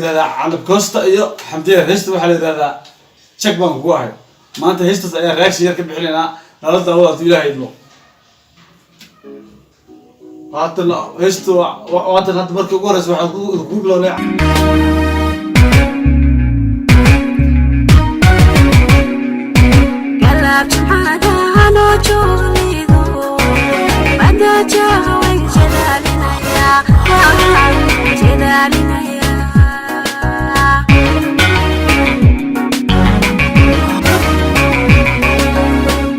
Yiraahdaa Canab Costa iyo Xamdiya. Heesta waxaa la yidhahdaa "Jag Baan Kugu Ahay". Maanta heestaas ayaa reaction yar ka bixinaynaa. Nala daawada hadduu Ilaahay idmo. Haatan heestu waatan. Hadda markii ugu horeysa waxaan ku bilownay. Galab jimcaadahanoo jooglido badajaha way jedaalinaya, jedaalinaya.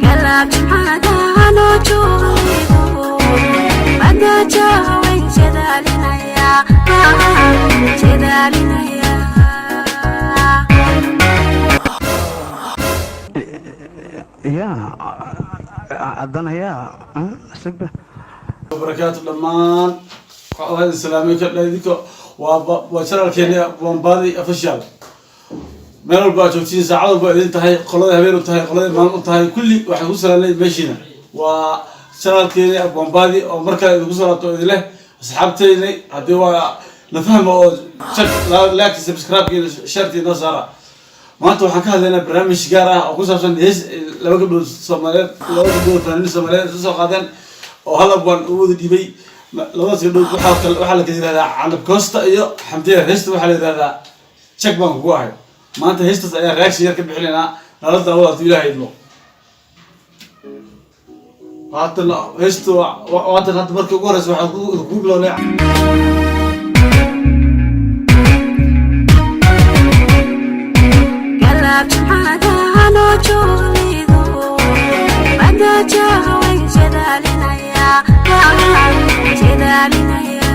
Galab jimcaadahanoo jooglido badajaha way jedaalinaya, jedaalinaya. Yaa haddana yaa sigba. Barakaatu dhammaan, waa idin salaamay ka idinka. Waa channelkeena Bombadi Official. Meel walba aad joogtiin, saacad walba idin tahay, qolada habeen u tahay, qolada maalin u tahay, kulli waxaan ku salaamnay meeshiina. Waa channelkeena Bombadi oo mar kale idinku salaamto, idin leh asxaabteena. Haddii waa na fahma oo like, subscribe iyo sharti noo saara. Maanta waxaan ka hadlaynaa barnaamij gaar ah oo ku saabsan hees laba gabdhood Soomaaliyeed, laba gabdhood fanaaniin Soomaaliyeed isu soo qaadeen oo hal abwaan u wada dhiibay. Labadaas gabdhood waxaa la kala yihahdaa Canab Costa iyo Xamdiya. Heesta waxaa la yidhahdaa "Jag Baan Kugu Ahay". Maanta heestaas ayaa reaction yar ka bixinaynaa. Nala daawada hadduu Ilaahay idmo. Haatan heestu waatan. Hadda markii ugu horeysa waxaan ku bilownay. Galab jimcaadahanoo jooglido badajaha way jedaalinaya, jedaalinaya.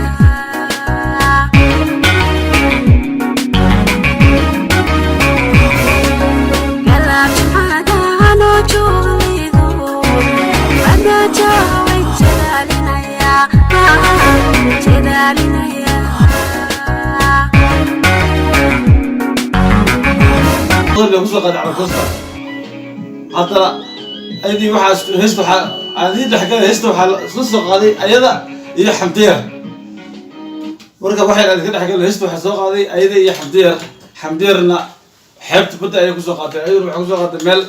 Galab jimcaadahanoo jooglido badajaha way jedaalinaya, jedaalinaya. Kusoo qaaday Canab Costa. Haddana ayadii waxaa heesta waxaa aan idiin dhexgalay, heesta waxaa isla soo qaaday ayada iyo Xamdiyar. Marka waxay idinka dhexgalay, heesta waxaa soo qaaday ayada iyo Xamdiyar. Xamdiyarna xeebta badda ayay kusoo qaatay, ayaduna waxay kusoo qaatay meel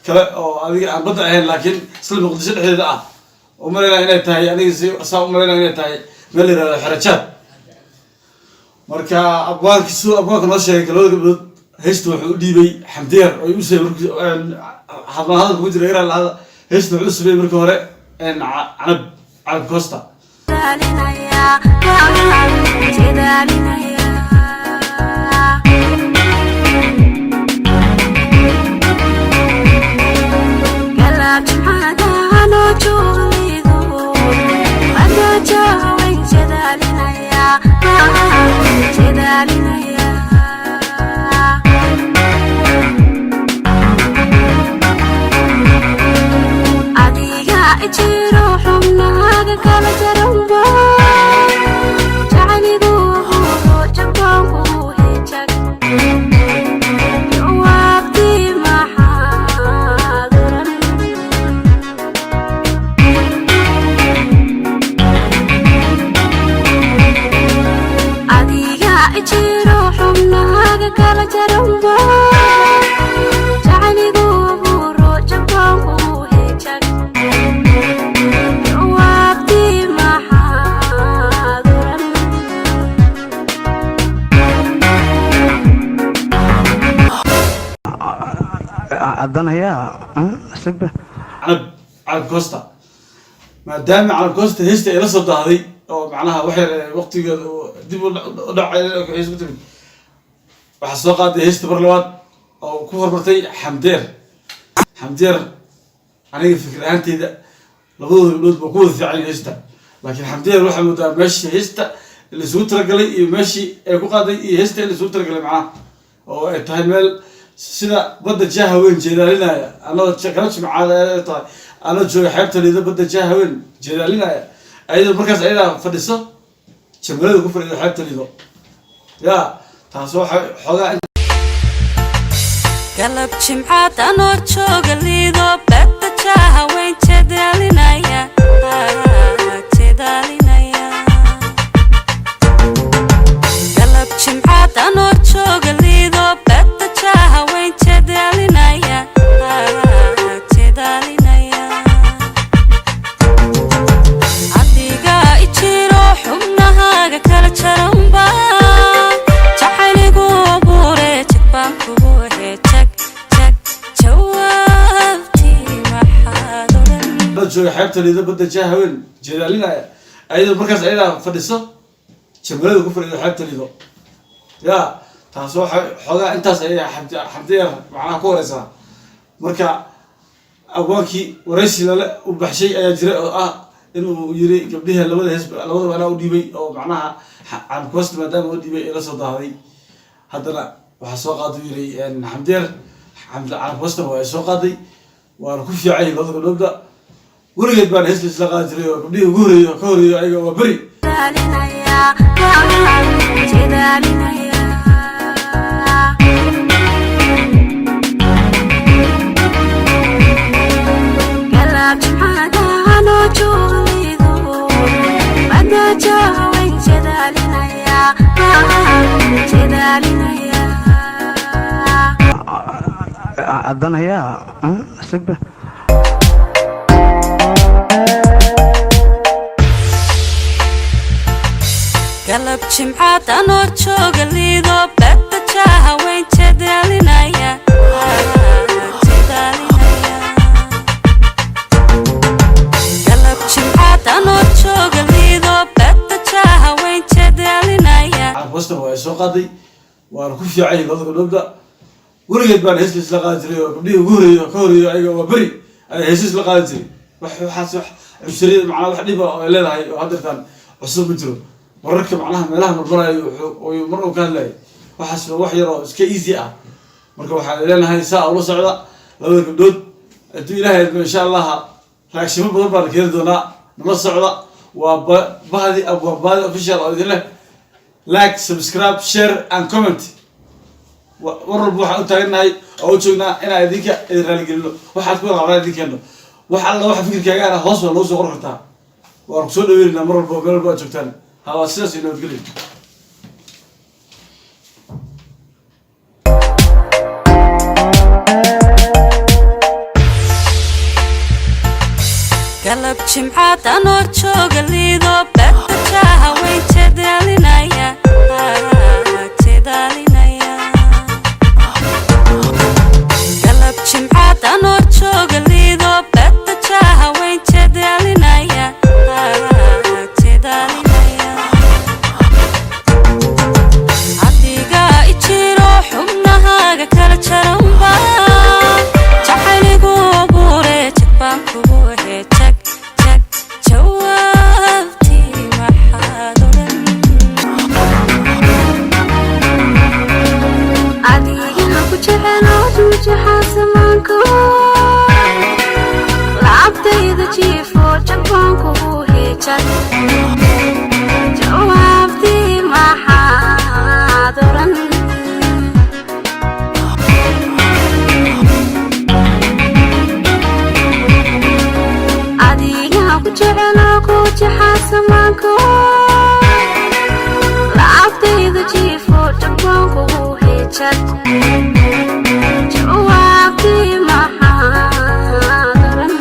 kale oo adiga aan badda ahayn, laakiin isla Muqdisho dhexdeeda ah. Umalaynaa inay tahay, aniga si saa umalaynaa inay tahay meel la yihahdo Xerajaad. Marka abwaanki, siduu abwaanka noo sheegay, labada gabdhood heesta wuxuu u dhiibay Xamdiyar oo u sameeyey markii hadal hadalka ku jira yaraa lahada. Heesta wuxuu u sameeyey markii hore Canab Costa. Jedaalinaya, jedaalinaya. Galab jimcaadahanoo jooglido badajaha way jedaalinaya, jedaalinaya. Adiga ijiro xubnahaaga kala jaranba jacayligu abuuro jabbaanku hejag jawaabtii maxaad oran? Adiga ijiro xubnahaaga kala jaranba jacayligu abuuro jabbaanku hejag jawaabtii maxaad oran? Haddana yaa sigba. Canab Costa, maadaama Canab Costa heesta ay la soo daahday oo macnaha waxay waqtigeeda uu dib u dhacay hees ku timid, waxaa soo qaaday heesta mar labaad oo ku hormartay Xamdeer. Xamdeer aniga fikir ahaanteyda labadooda gabdhood baa ku wada fiican heesta, laakiin Xamdeer waxaa moodaa meeshii heesta laisugu talagalay iyo meeshii ay ku qaaday iyo heesta in laisugu talagalay, macnaha oo ay tahay meel sida badda jaha weyn jeedaalinaya, anoo kala jimcaada ay tahay, anoo jooga xeebta Liido, badda jaha weyn jeedaalinaya, ayadoo markaas ayadaa fadhiso jamalada ku fadhido xeebta Liido. Ya taas waxay xoogaa. Galab jimcaad anoo jooga Liido badda jaha weyn jedaalinaya, jedaalinaya. Galab jimcaad. Anoo jooga Liido, badda jaaha weyn jedaalinaya, jedaalinaya. Adiga ijiro xubnahaaga kala jaranba, jacayligu abuure, jag baan kugu ehe, jag jag. Jawaabtii maxaad odhan? Dad jooga xeebta Liido, badda jaa haween jeedaalinaya, ayadoo markaas ayadaa fadhiso, jamalada ku fadhido xeebta Liido. Ya, taas waxay xoogaa intaas ayay Xamdi, Xamdi Yar macnaha ku horeysaa. Marka abwaankii waraysi lale u baxshay ayaa jira oo ah inuu yiri gabdhihi labada hees labadaba anaa u dhiibay, oo macnaha Canabkoosta maadaama u dhiibay ee la soo daahday. Haddana waxaa soo qaaday, yiri Xamdi Yar, Xamdi Canabkoostana waa ay soo qaaday, waana ku fiicay labada gabdhoodba. Weligeed baan hees isla qaadi jiray oo gabdhihii ugu horeeyo ka horeeyo ayaga waa beri. Jedaalinaya, jedaalinaya. Galab jimcada anoo jooga Liido, badda jaaha weyn jedaalinaya, jedaalinaya. Haddana sugba. Galab jimcaad anoo jooga Liido, badda jaaha weyn jedaalinaya, jedaalinaya. Galab jimcaad anoo jooga Liido, badda jaaha weyn jedaalinaya. Canabkoostana waa ay soo qaaday, waana ku fiicay labada gabdhoodba. Weligeed baan hees isla qaadi jiray oo gabdhihii ugu horeeyo ka horeeyo ayaga waa beri ayay hees isla qaadi jiray. Wax waxaas wax cunsuriyad macnaha wax dhiba oo ay leedahay oo haddeertaan cusub ma jiro. Wararka macnaha meelaha marmarayo wuxuu mar uu ka hadlayay, waxaas waa wax yar oo iska easy ah. Marka waxaan leenahay saa ula socda labada gabdhood, hadduu Ilaahay idmo, insha Allah reactiono badan baan keeni doonaa. Nala socda, waa bahdi Abwaan Baadi Official oo idin leh like, subscribe, share and comment. War walba waxaan u taagannahay oo u joognaa inaan idinka idin raaligelino. Waxaad ku qabnaa idinkeeno, wax alla waxa fikirkaagaana hoos baa loo soo qor kartaa, waan kusoo dhaweynaa mar walba, meel walba aad joogtaan. Ha, waa sidaas iyo nabadgelyo. Galab jimcaad anoo jooga Liido, badda jaaha weyn jedaalinaya, jedaalinaya. Galab jimcaad anoo jooga Liido, badda jaaha weyn jedaalinaya, jedaalinaya. Adiga ijiro xubnahaaga kala jaranba, jacayligu abuure, jag baan kugu ehe, jag jag. Jawaabtii maxaad odhan? Adigana ku jecel oo duujaxa samaanka, lacabtayda jiifo, jagbaan kugu hejad. Jawaabtii maxaad oran? Adiga ku jecel oo ku jaxa samaanka, lacabtayda jiifo, jagbaan kugu hejad. Jawaabtii maxaad oran?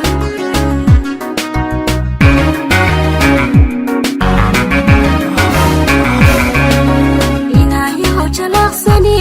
Inayahu jalaqsani.